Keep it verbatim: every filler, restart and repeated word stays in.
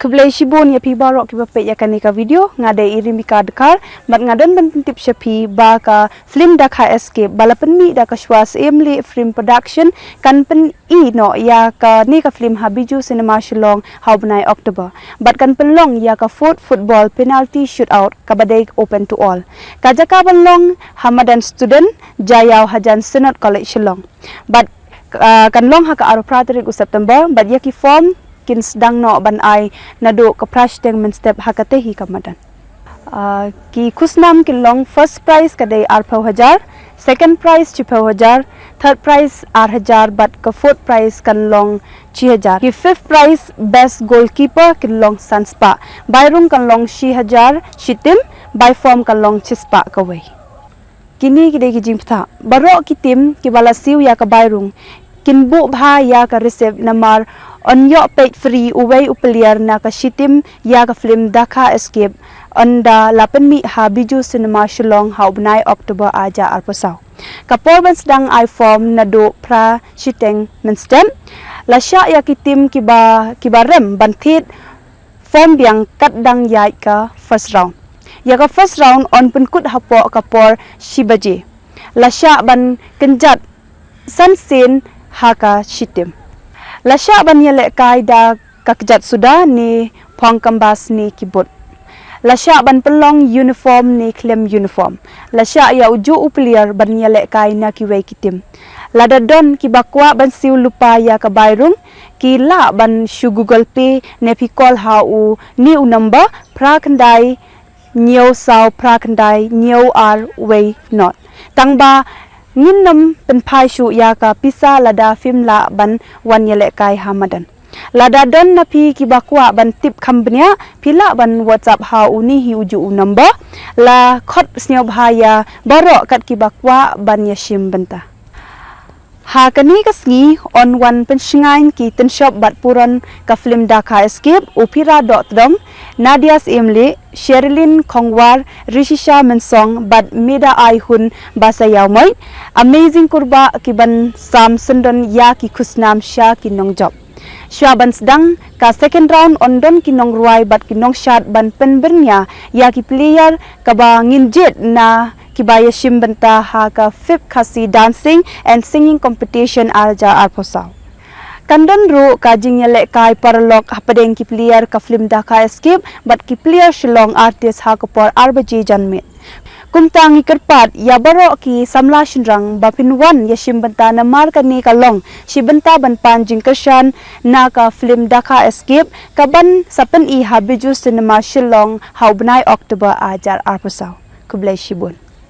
Khublei shibun ïa phi baroh kiba peit ïa kane ka video. Nga dei i Rimika Dkhar bad nga don ban pyntip sha phi ba ka film Dakha Escape ba la pynmih da ka Shwa Syiemlieh Film Production kan pyni noh ïa kane ka film ha Bijou Cinema Shillong ha u bnai October bad kan pynlong ïa ka fourth football penalty shootout kaba dei open to all. Ka jaka ban long ha madan student Jaiaw hajan Synod College Shillong bad ah, kan long ha ka arphew phra tarik u September bad ïa ki form kin sdang noh ban ai naduh ka phra shiteng mynstep ha katei hi ka madan. Ah, ki khusnam kin long first prize ka dei arphew hajar, second prize shiphew hajar, third prize ar hajar bad ka fourth prize kan long shi hajar. Ki fifth prize best goalkeeper kin long san spah. Bai rung kan long shi hajar shi tim, bai form kan long shi spah kawei. Kine ki dei ki jingpyntha. Baroh ki tim kiba la siew ïa ka bai rung kin buh bha ïa ka receipt namar yn ïoh peit free uwei u player na ka shi tim ïa ka film Dakha Escape ynda la pynmih ha Bijou Cinema Shillong ha u bnai October ar hajar arphew saw. Ka por ban sdang ai form naduh phra shiteng mynstep. La shah ïa ki tim kiba kiba rem ban thied form biang kat dang ïaid ka first round. Ïa ka first round yn pynkut hapoh ka por shi baje. La shah ban kynjat san sien ha ka shi tim. La shah ban ïalehkai da ka kjat suda ne phong kambas ne ki boot. La shah ban pynlong uniform ne khlem uniform. La shah ïa ujuh u player ban ïalehkai na kiwei ki tim. Lada don kiba kwah ban siew lypa ïa ka bai rung, ki lah ban shu Google Pay ne phi call ha une u number phra khyndai hynñiew saw phra khyndai hynñiew ar wei nod. Tangba ngin nym pynphai shuh ïa ka pisa lada phim lah ban wan ïalehkai ha madan. Lada don na phi kiba kwah ban tip kham bniah, phi lah ban WhatsApp ha une hi ujuh u number. La khot sngewbha ïa baroh kat kiba kwah ban ïashim bynta. Ha kane ka sngi yn wan pynshngaiñ ki tynshop bad puron ka film Dakha Escape, u Phira Dohtdong, Nadia Syiemlieh, Sherilyn Khongwar, Rishisha Mynsong bad Meda Aihun Basaiawmoit, Amazing Kurbah ki ban sam syndon ïa ki khusnam sha ki nongjop. Shwa ban sdang ka second round yn don ki nongrwai bad ki nongshad ban pynbyrngia ïa ki player kaba ngin jied na kiba ïashim bynta ha ka fifth Khasi Dancing and Singing Competition ar hajar arphew saw. Kan don ruh ka jingïalehkai paralok hapdeng ki player ka film Dakha Escape bad ki player Shillong artist ha ka por ar baje janmiet. Kumta ngi kyrpad ïa baroh ki samla shynrang ba phin wan ïashim bynta namar kane ka long shi bynta ban pan jingkyrshan na ka film Dakha Escape ka ban sa pyni ha Bijou Cinema Shillong ha u bnai October ar hajar arphew saw. Khublei shibun.